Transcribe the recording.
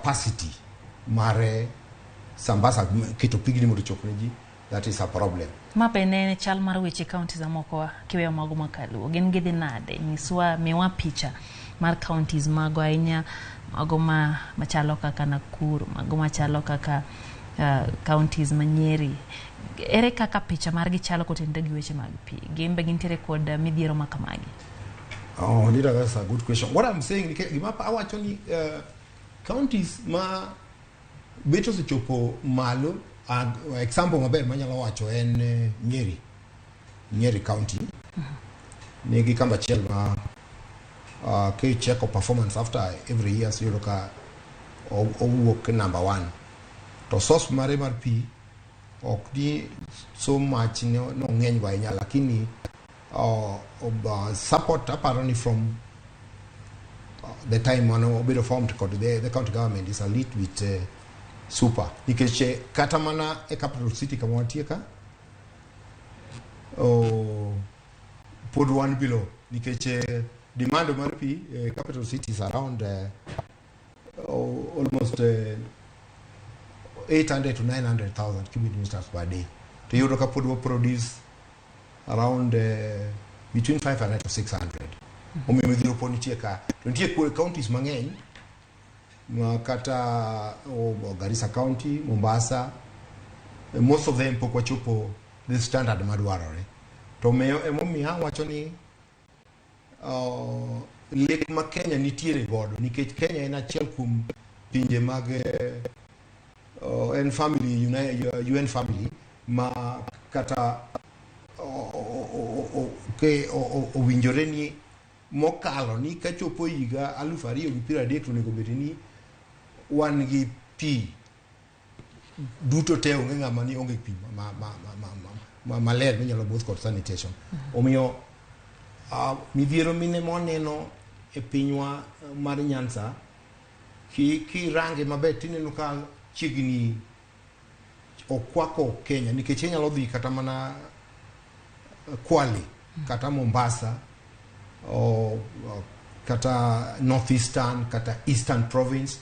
capacity mar sambaza keto pigni mondo ochop ne ji, that is a problem. Ma be ne chal mar weche counties mamoko kiweyo mago makaluo gin gidhi nade? Nyiswa, miwa picha mar counties mago ahinya, mago ma machalo kaka Nakuru, mago machalo kaka counties ma Nyeri. Ere kaka picha margi chalo kotenore gi weche mag pi? Gin be gintiere kod midhiero ma kamagi? Oh, Lida, that's a good question. What I'm saying, gima awacho ni counties ma bet osechopo malo, example maber manyalo wacho en Nyeri. Nyeri County. Nigi kamba achiel ma kicheko performance after every year, iyudo ka owuok number one. To source mare mar pi ok ni so much no ng'eny go ahinya, lakini support aparo ni from the time mane obedo formed kod the county government is a little bit super, nikech kata mana e capital city kama wantie ka, oh, pod wan below, nikech demand mar pi capital city is around oh, almost 800 to 900,000 cubic meters per day, to iyudo ka pod wa produce around between 500 to 600. Omiyo midhiero pod nitie ka. To nitie counties mang'eny ma kata, oh, Garissa County, Mombasa, most of them pok wachopo the standard madwarore. To emomiyo awacho ni lek ma Kenya nitiere godo, nikech Kenya en achiel kuom pinje mag en family, UN family ma kata owinjore ni mokalo ni kachopo higa 2030 to onego bed ni wan gi pi duto te, onge ng'ama ni onge pi maler minyalo modh kod sanitation. Omiyo midhiero mine mwaneno e pinywa mar Nyanza, kirange maber tineno ka chiegni okwako Kenya, nikech inyalo dhi kata mana Kwale kata Mombasa o kata North Eastern kata Eastern Province.